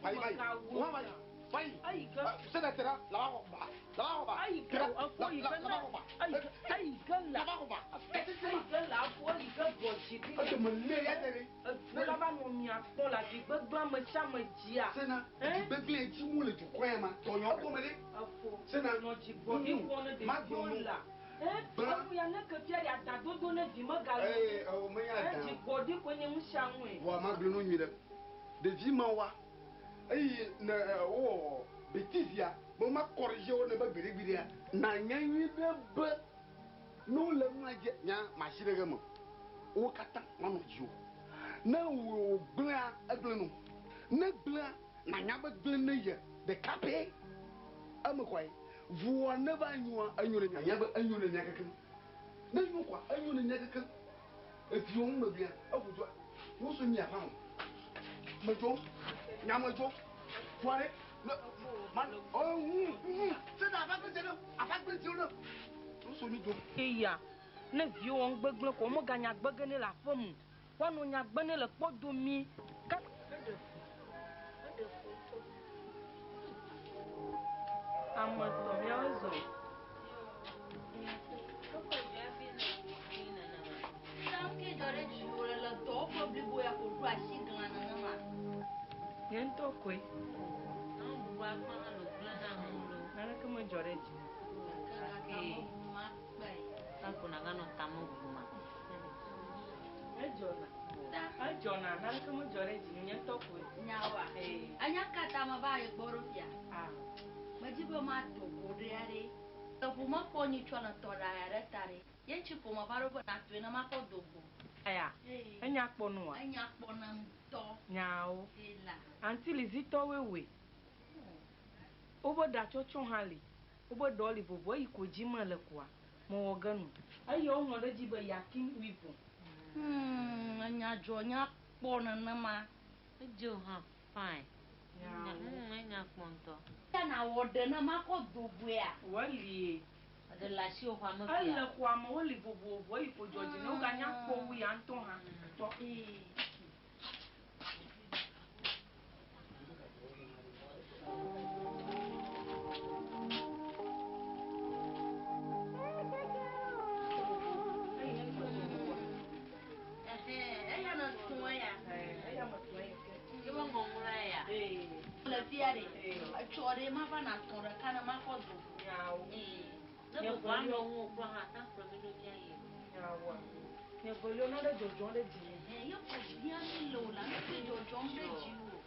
Va yi, va yi. Wa va yi. Va yi. Ayi ke. Se ɖe te ɖa, lava xɔ ba. Lava xɔ ba. Ayi ke, afo yi ke na. Ayi ke, ayi ke la. Lava xɔ ba. Ayi ke la, afo yi ke gbɔ dzi ɖi. Eke me lé ya ɖe ɖe. Edu la va nɔ mia kpɔ le adi gbegblẽ ame sia ame dzia. Sena, adi gbegblẽ dzi mu le dukɔ ya ma. Tɔnyɔ gɔme ɖe. Afo. Sena, Nɔ dzi gbɔ ɖi wɔ ne ɖeviwo la. Gbã. Efu ya ne ke fia ɖe adadodo ne vi megale. Ee, ewɔ menye ada. Dzi gbɔ ɖi koe nye nu sia nue. Vɔa magblɔ nu nyui ɖe. Ɖevi ma wa, eye ne wowɔ betizia, be ma corriger wo ne be gbeɖegbeɖea, na nya nyui ɖe be ne wole nua dze, nya masi ɖe ge me. Wo katã manɔ dzi o. Ne wò gblẽa, egblẽ nu. Ne gblẽa, na nya be gblẽ ne ye ɖeka pɛ. Eme kɔe. Vɔa ne va nyoa, enyo ne mia. Nya be enyo ne mia kekeŋ. Ne nyo kɔa, enyo ne mia kekeŋ. Eviwo ŋu megbea, eƒu dua. Wosu mia ƒã o. Medzo, nya medzo. Fua ɖe. Ne, ma, oh, hu, hu. Se na afa gblẽ dze ne, afa gblẽ dze ne. Wosu mi do. Eya, ne viwo wɔ nugbegblẽ kɔ, womeganya gbege ne le aƒe me. Woanɔ nya gbe ne le kpɔdomi. Ka. Ame etɔ̃ míawo zɔ. Nye ŋutɔ koe. Naneke medzɔ ɖe dzi. Edzɔna. Edzɔna, naneke medzɔ ɖe dzi, nye ŋutɔ koe. Nyawoa? Ee. Enya katã me va yi gbɔ ɖo fia. Ah. Medzi be mato go ɖe aɖe. Eʋu mekpɔ nyitsɔ le tɔ ɖa ya ɖe ta ɖe. Ye ŋuti ko me va ɖo be natoe ne makɔ do go. Aya. Ee. Enya kpɔ nua? Enya kpɔ na ŋutɔ. Nyawo. Ela. Antilizitɔwoe woe. Wobe ɖatsɔtsɔ hã li. Wobe ɖɔ li vovo eyi ko dzi me le koa. Mewɔ ge nu. Eye woŋlɔ ɖe edzi be Yakin Weavon. Enya dzɔ nya kpɔ nenema. Edzo hã fine. Nyawo. Enya kpɔ ŋutɔ. Ya na wɔ ɖe ne makɔ do goea? Wolie. Eɖe le asi wò xɔa me Ele fia. xɔa me, woli vovovo eyi ko dzɔ dzi ne woganya kpɔ wu ya ŋutɔ hã. Tɔ. fia ɖe. Etsɔ ɖe mava na tɔ ɖeka ne makɔ do. Nyawo. Ne gbogbo anɔ ŋu kura hã, ata kplɔ mi ɖo míayi. Nyawoa. Nye velia na ɖe dzɔdzɔm ɖe dzinye. Ye ko bia mi le o la, nu ke dzɔdzɔm ɖe dziwò.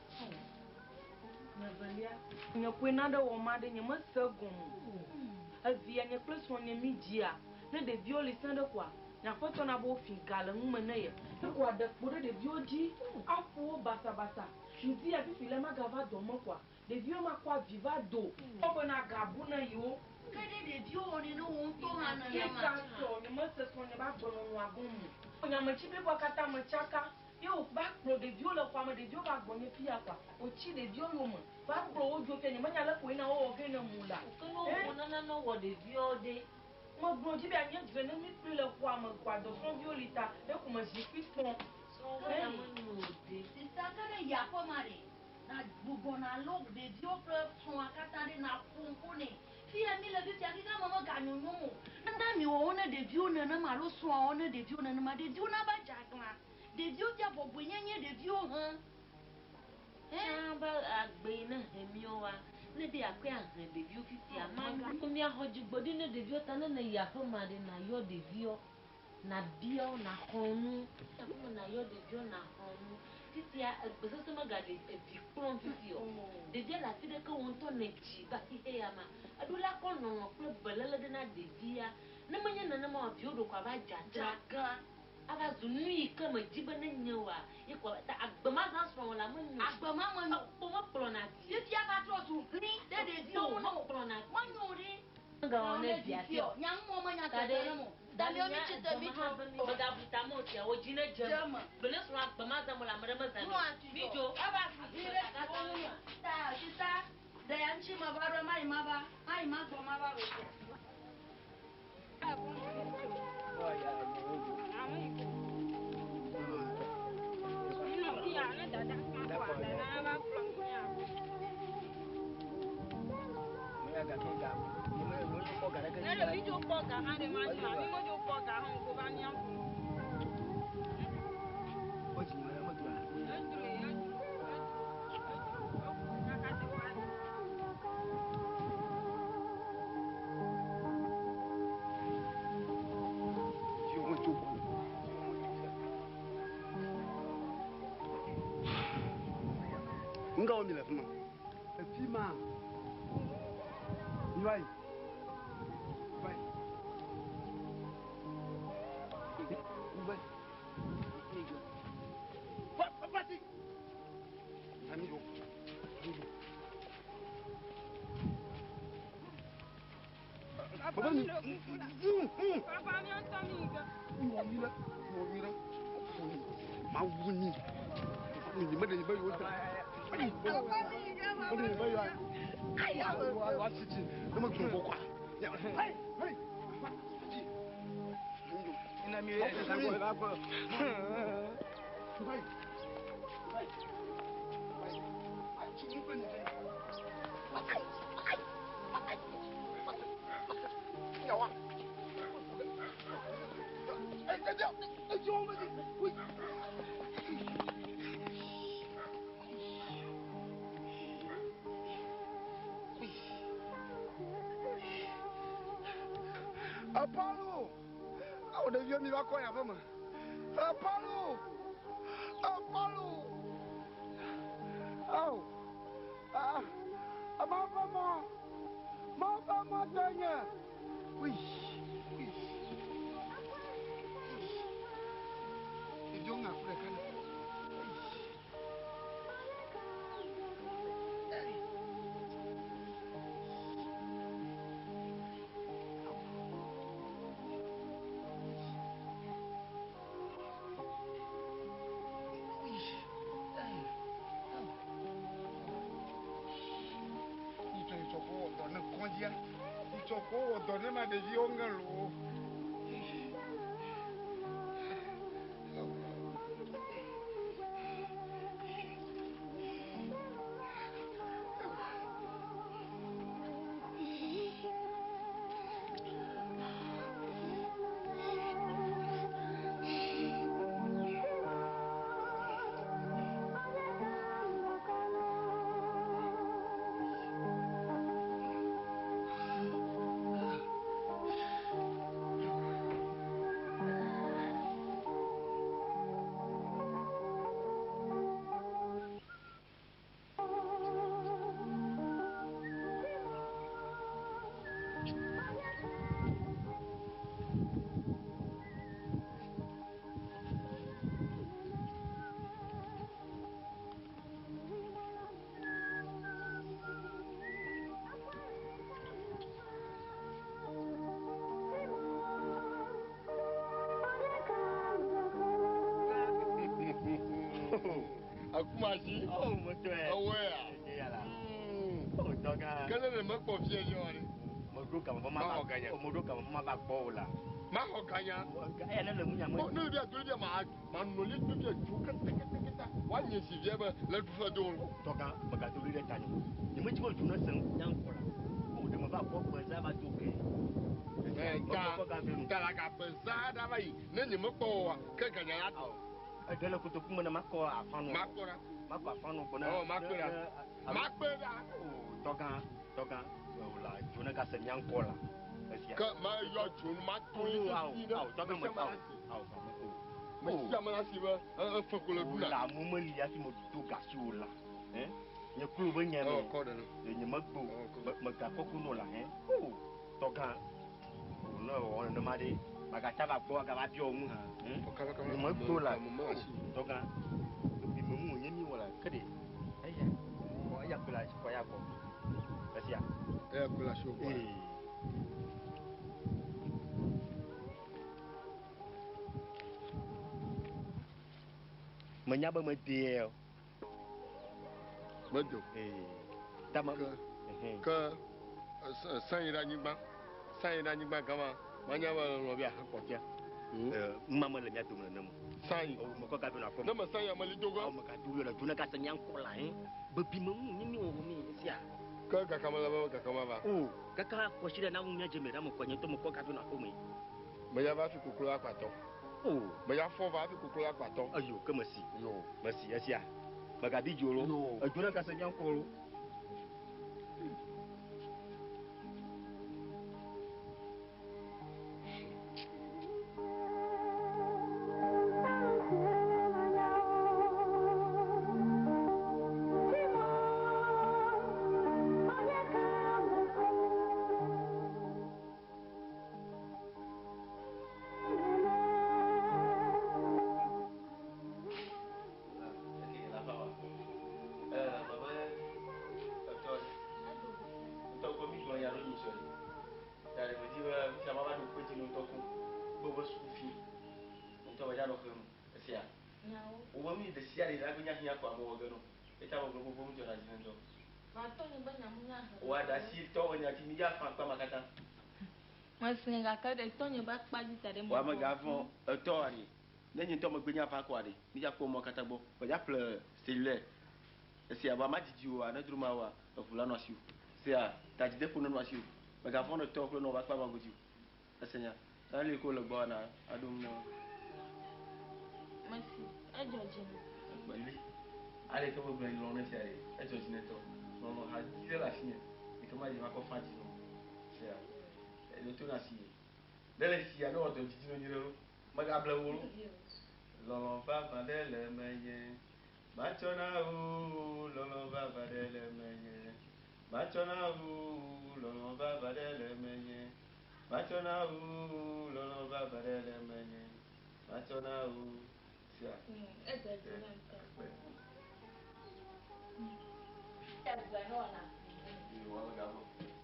Nye velia. Nye koe na ɖe wɔm aɖe, nye mese gɔme o. Evia nye kple srɔ̃nye mi dzia, ne ɖeviwo li sẽ ɖe koa, nye aƒetɔ na be wofi ga le nume ne ye. Ne koa ɖe kpo ɖe ɖeviwo dzi, aƒo wo basabasa. Ŋdi ya fifi le magava dɔ me koa, ɖeviwo makɔ avi va do. Wo bena ga bu ne yewo. Ke ɖe ɖeviwo wɔnɛ ne wo ŋutɔ hã nenema. Ke ka sɔ, nye mese srɔ̃nye be agbenɔnɔa gɔme o. Nyametsi bliboa katã me tsaka. Ye wòva kplɔ ɖeviwo le xɔa me, ɖeviwo va gbɔnye fia koa, wòtsi ɖeviwo yome, va kplɔ wo dzo fia, nye menya le koe na wowɔ ge ne mu la. Ke ne wowɔ nana ne wɔ ɖeviwo ɖe. Megblɔ dzi be anye dzre ne mi kpli le xɔa me koa, dɔsrɔ̃viwo li ta, ye ko me zikpui kpɔm. Srɔ̃wo ya menyo o ɖe. Sista ke ɖe yi aƒe ma ɖe, na gbugbɔ na lɔ ɖeviwo kple srɔ̃a katã ɖe na ƒo ŋku nɛ. Fia mi le fifia xexea me meganyonyom o. Nana mi wɔwo ne ɖeviwo nenema alo srɔ̃awo ne ɖeviwo nenema, ɖeviwo nava dze aglã. Ɖeviwo fia bɔbɔe nyenye ɖeviwo hã. Tsã be agbe yi ne he míawoa, ne be yeakɔe ahe ɖeviwo fifia, ma míaxɔ dzigbɔɖi ne ɖeviwo ta ne ne yi aƒe ma ɖe nayɔ ɖeviwo, nabia wo, naxlɔ̃ nu. Aƒe me nayɔ ɖeviwo naxlɔ̃ nu. Fifia egbe sese megaɖe evi kplɔm fifi o. Ɖevia le afi ɖeke wo ŋutɔ ne dzi va xixe ya ma. Eɖo la kɔ lɔlɔ̃ kple beléle ɖe na ɖevia. Ne menye nenema o, viwo ɖo ko ava dze aglã. Ava zu nu yi ke me dzi be ne nye oa, ye ko ta agbe ma zã srɔ̃ la menyo. Agbe ma menyo. Ekpo mekplɔna vi. Fifia va trɔ zu hlĩ ɖe ɖeviwo ŋu. Mekplɔna vi. Menyo ɖe. Gawɔ ne via fia. Nya ŋu menya Ta ɖe. tete ne mo. Damiwo mi tsi te mi tso. Megabu ta me o tia, wo dzi ne dze Dze me. Be ne srɔ̃ agbe ma zã mo le ame ɖe mezã Nua ti Mi dzɔ. dzo. Eva zu hlĩ ɖe ɖeviwo ŋu. Ta sista, ɖe ya ŋuti me va ɖo, mayi ma va, mayi ma gbɔ ma va ɖo fia. Nga wo mi le fi ma. Efi ma. Mi va yi. Va yi. Mi va yi. Va, va, va ti. Ami yo. Ami yo. Baba mi. Papa mi ŋutɔ mi yi ge. Mi wɔ nyui ɖe, mi wɔ nyui ɖe. Ma wu nyi. Mi me ɖe be yewo da. Me ɖe be yewoa. Wa titi. Ne me gblɔ bɔ kɔa. Hey, hey. Titi. Ina mi ye sa ko ba ko. Vai. Vai. Vai. Apollo! Awo ɖeviwo mi va kɔ ya ƒe me. Apollo! Apollo! Awo! Ah! Ma ƒe mɔ! Ma ƒe mɔ te nye! Ui! Ui! Ɖeviwo ŋa ku ɖeka ne. Itsɔ ko wɔ dɔ ne ma ɖeviwo ŋe loo. Akumasi. Oh, motɔe. Ewɔea. Nye ya la. Oh, tɔgã. Ke ne ɖe mekpɔ fie dzi wa ɖe. Meɖo game be Maxɔ ganya. Meɖo game be mava gbɔ o la. Maxɔ ganya. Eya ne le ŋunya me. Ne ɖevia do ɖevia ma ma nɔ li do ɖevia dzo ketekete woanye si via be le ɖuƒe do. Tɔgã megado ɣli ɖe tanye o. Nyemedi be dzo ne sẽ nya ŋkɔ la. O ɖe meva gbɔ gbeza va do ge. Ta ta la ga gbeza ɖa va yi ne nye mekpɔ oa ke ganya la do. Eɖe le kotoku me ne makɔ afanu. Makpɔ ɖa. Makɔ afanu gbɔ ne. Ɔ makpɔ ɖa. Makpɔ ɖa. O tɔgã tɔgã o la dzo ne gase mía ŋkɔ la. Esia. Ke ma yɔ dzo nu ma to li Awo awo tɔgã me awo awo o. Me sia me la si be efe ko le ɖu O la. la mo meli hafi me do gasi o la. Hein? Nye klo be nye Ɔ me. kɔ ɖe nu. Nye megbe o. Megakɔ ku nɔ la hein? O tɔgã. O ne wɔ nenema ɖe magatsa va gbɔ agava biɔ ŋu hã. Hein? Nye megbe o la. Tɔgã. Ebi me ŋu wònye mi wɔ la ke ɖe. Eya. Kɔ eya kple la kɔ ya gbɔ. Esia. Eya kple la si wo gbɔ. Ee. Menya be medee o. Medo. Ee. Tama. Ke san yi ɖe anyigba san yi ɖe anyigba gama manya be nɔvia he kpɔtia. Numa mele mía dome nenem o. San yi. O mekɔ gabi nɔ aƒe me. Ne me san yi ame li do ge. Awo megado yɔ le dzo ne gase mía ŋkɔ la hein. Bebi me ŋu nye mi wɔ mi esia. Ke gaka me le be gaka ma va. O kaka kɔsi ɖe na ŋu mía dze me ɖe ame kɔ nye ŋutɔ mekɔ gabi nɔ aƒe me. Meya va fi koklo akpatɔ. O. Meya fɔ va fi koklo akpatɔ. Eyo ke mesi. Yo. Mesi esia. Megabi dzo lo. Yo. Edzo ne gase mía ŋkɔ lo. Mesẽ gake ɖe tɔnye be akpa dzi ta ɖe Wa megavɔ̃ etɔ aɖe. Ne nye ŋutɔ megbe nye afa kɔ aɖe. Mi dza kpɔ mɔ katã gbɔ. Medza ƒle cellulaire. Esia ba ma dzidzi oa ne dzro ma oa eʋu la nɔ asi o. Sia tadzideƒo ne nɔ asi o. Megavɔ̃ ɖe tɔ kple nɔ va akpa ma godzi o. Ese nya. Ta le ko le gbɔ na aɖo ŋu na wo. Mesi edzɔ dzi nam. Gbeli. Ale ke megblɔ lɔlɔ ne sia ɖe edzɔ dzi ne tɔ. Lɔlɔ ha dzi ɖe le asinye. Yi ke ma dzi ma kɔ fa dzi nɔ. Sia. Eɖo to na si. Ne le sia ne wɔ dɔ dzidzi no nyi ɖe lo. Megable wo lo. Lɔlɔ vava ɖe le menye. Matsɔ na wo. Lɔlɔ vava ɖe le menye. Matsɔ na wo. Lɔlɔ vava ɖe le menye. Matsɔ na wo. Lɔlɔ vava ɖe le menye. Matsɔ na wo. Sia. Edzɔ dzi nam ŋutɔ.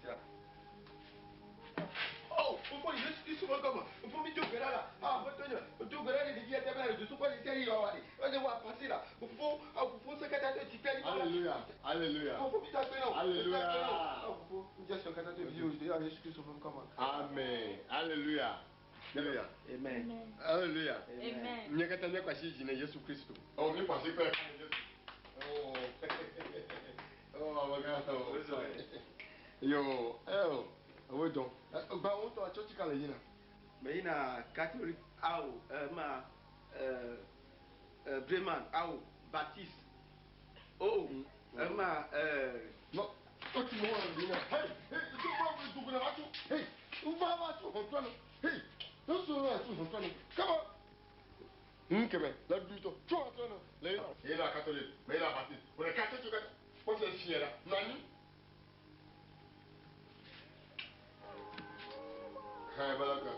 Sia. Oh, pourquoi ils sont comme Pour me dire que là, ah, votre Alléluia. Alléluia. Alléluia. Amen. Alléluia. Alléluia. Amen. Alléluia. Amen. Nye katã míakɔ asi dzi ne Yesu Kristo. Oh, míkɔ asi kple Yesu. Oh. Oh, amegã. Yo, eh, ewo dɔn. Gba wo ŋutɔ tsɔtsi ka le yina? Meyina Catholic awo ma Bremen awo Baptiste. Oh, ma No, tsɔtsi me wɔna yina. Hey, hey, tu va dugu na va tu. Hey, va va tu hɔntɔ no. Hey, nusu na tu hɔntɔ no. Come on. Nkɛmɛ la du tɔ tso hɔntɔ no. Le yina. Yina Catholic, meyina Baptiste. O de ka tsɔtsi ka. Kpɔsɛ fiɛ la. Nɔ anyi. Hɛn bala kan.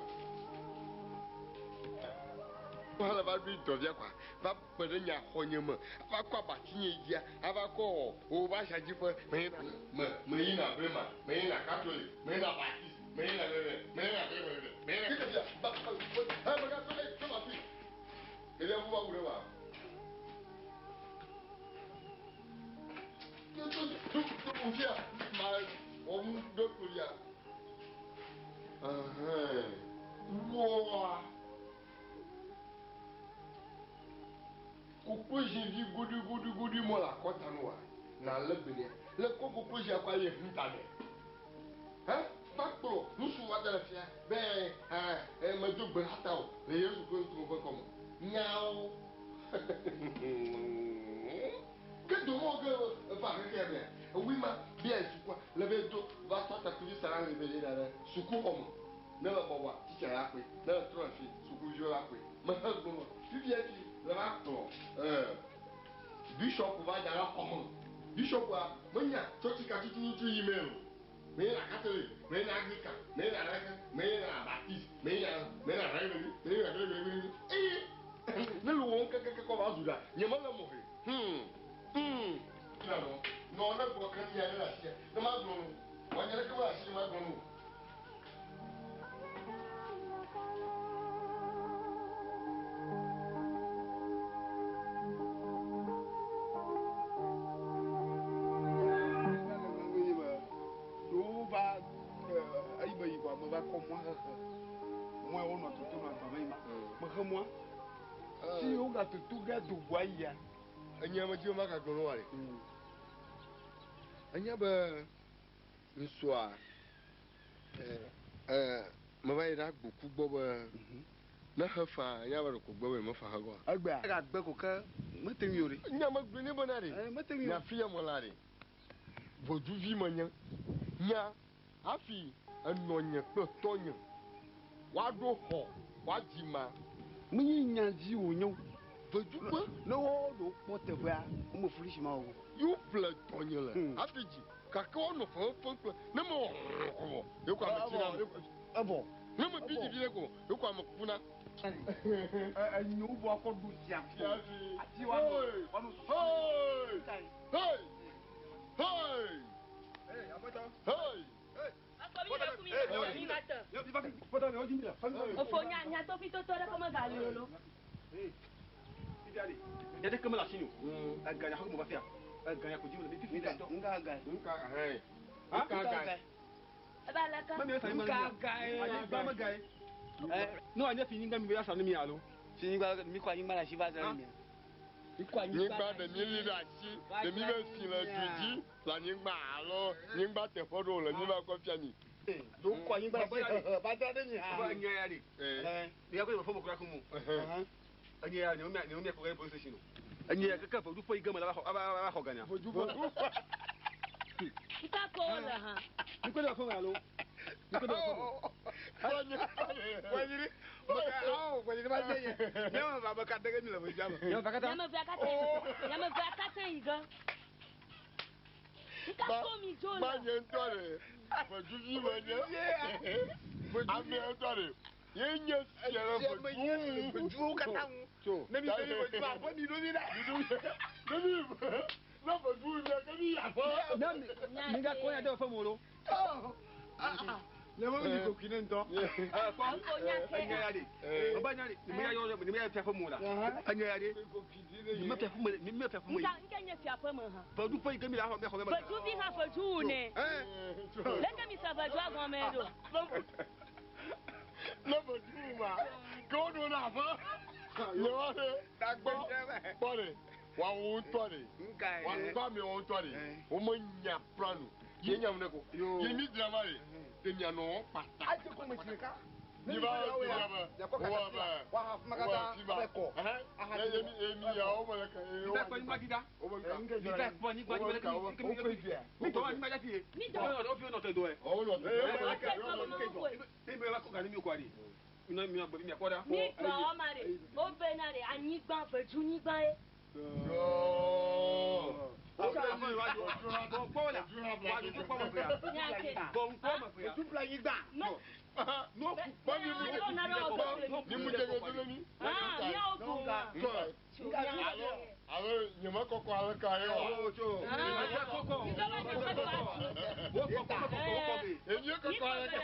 Wala va ɖui dɔvia kɔa, va kpe ɖe nya xɔ nye me, va kɔ abati nye dzia, ava kɔ wo va sia dzi ƒe meyina me meyina Brema, meyina Catholic, meyina Baptiste, meyina lele, meyina lele, meyina. Kí ɖevia ba ba ɛ mega tɔ ɛ tɔ ma fi. Ɖevia fu va wu ɖe wa. Fia ma wɔm ɖe kolia. Wɔa. Koklozivi goɖoegoɖoegoɖoe mɔ le akɔta nu wa. Na lé gbeɖea. Le kɔ koklozi akɔ ayi hunta nɛ. Hɛ? Va kplɔ ŋutsu wa da le fia be ɛ medo gbe ɖa ta o le Yesu Kristo ƒe kɔme. Nyawo. Ke domɔ ke va xexea mea, ewi ma bia yi sukua le be do va sɔ takuvi sa ɖe be yina ɖe sukuxɔ me. Ne le bɔbɔa, titsa ya koe. Ne le trɔ fi, sukuviwo la koe. Mehe gbɔnɔ. Fifia fi le va kplɔ bishop va da ɖe xɔ me. Bishopua menya tsɔtsi ka tututu yi me o. Meyina Catholic, meyina Anglican, meyina ɖeke, meyina Baptist, meyina meyina ɖeɖeɖe, meyina ɖeɖeɖe. Eye ne le wɔm kekeke kɔ va zu ɖa, nye mele mɔ he. Nɔ nɔ ne gblɔ ke nya ɖe le asia, ne ma gblɔ nu. Wòanye ɖeke mele asi ma gblɔ nu. Va kɔ mɔa hehe mɔa wonɔ toto nɔ dɔme yi ma mehe mɔa si wogatoto ge do ʋua yia. Enye me dzi be magagblɔ nu wa ɖe. Enye be ŋutsua meva yi ɖe agboku gbɔ be ne he fa enya be ɖeko gbe be mefa he gɔa. Egbea gagbe ko ke mete ŋui o ɖe. Nya megblɔe ne bena ɖe. Mete ŋui o. Nya fi ya me la ɖe. Ʋɔduvi menye. Nya hafi enɔnye kple tɔnye woaɖo xɔ woadzi ma. Menye nya dzi wònye o. Ʋɔduƒe. Ne woɖo kpɔ teƒea, wome flu si ma o. Yewo ƒle tɔnye le hafi dzi gake woanɔ fefefem kple ne mewɔ kɔ yekɔ ame tsina me. Evɔ. Ne me bi dzi vi ɖe ko yekɔ ame kuna. Enyo bɔ akɔ ɖu sia ko. Ati wa nɔ wa nɔ. Hey! Hey! Hey! Hey, aƒetɔ. Hey! Ofo nya nya tofi toto ɖe kɔme gali o lo. Nyade keme le asi o. Ega nya xɔ mo va fia. Ega nya ko dzi mo le mi fifi ŋutɔ. Nka ga. Nka hɛn. Nka ga. Eba leke. Mami esa Nka ga ye. Anyigba me ga ye. Ne wòanye fi nyigba mi be asa ne mi alo. Fi nyigba mi kɔ anyigba le asi va zã mi. Mi kɔ Nyigba ɖe mi li ɖe asi, ɖe mi be fi le du dzi le anyigba alo nyigba teƒe ɖewo le mi va kɔ fia mi. Do kɔ anyigba le asi ba da ɖe mi ha. Enye ya ɖe. Mi ya ko fɔ mo kura kun mo. Enye ya ne mi ne mi kɔ ge police station o. Enye ya keke ʋedu ƒe yi ge me la va xɔ va xɔ ganya. Nka ko wo le hã. Mi ko ɖe fɔ me alo. Mi ko ɖe fɔ me. Wɛnyiri. Awo wɛnyiri ba jɛ yɛ. Ne ma ba ka dɛgɛ mi le fɔ jama. Nyame va katã. Nyame vea katã. Nyame vea katã yi ge. Nka ko mi dzo le. Ba nye ŋutɔ ɖe, ʋeduvi me nye. Ame ŋutɔ ɖe, ye nye fia le ʋedu. Ʋeduwo katã ŋu. Ne mi se mi ʋedu aƒe mi ɖo mi ɖa. Ne mi ne ʋedu mi ke mi yi aƒe. Ne mi ga kɔ ya de fɔ mo lo. Ne ma mi ko kine ŋutɔ. Kpɔ. Enye ya ɖe. Eba nya ɖe. Mi ya yɔ mi ya fia ƒe mo la. Enye ya ɖe. Mi me fia ƒe me mi me fia ƒe me. Nka nke nye fia ƒe me hã. Ʋedu ƒe yi ge mi la xɔ mi xɔ me. Ʋeduvi hã ʋedu wu nɛ. Leke mi se ʋedua gɔme ɖo? Ne ʋedu ma, ke woɖo na aƒe. Nye wa ɖe. Kpɔ ɖe. Woawo ŋutɔ ɖe. Woakpɔ amewo ŋutɔ ɖe. Womenya planu. Ye nya ne ko. Ye mi dzra va ɖe. Ɖe mianɔ wɔm kpata. Adze kɔme tsi ɖeka. Mi va do ya be. Wo be. Wa fi ba. Ye mi ye mi ya wo me le ke. Mi ta kpɔ anyigba dzi ɖa. Wo be nka. Mi ta kpɔ anyigba dzi be le ke mi mi tɔ anyigba dzi fi. Mi dɔ. Wo fi nɔ te do yɛ. Wo nɔ te. Ne mi va kɔ ga ne mi kɔ ɖe. Mi nɔ mi gbɔ mi kɔ ɖa. Mi dɔ wɔma ɖe. Wo bena ɖe anyigba ʋedu nyigba ye. Alo nye me kɔkɔ ale ka ye wa. Enye kɔkɔ ale ka.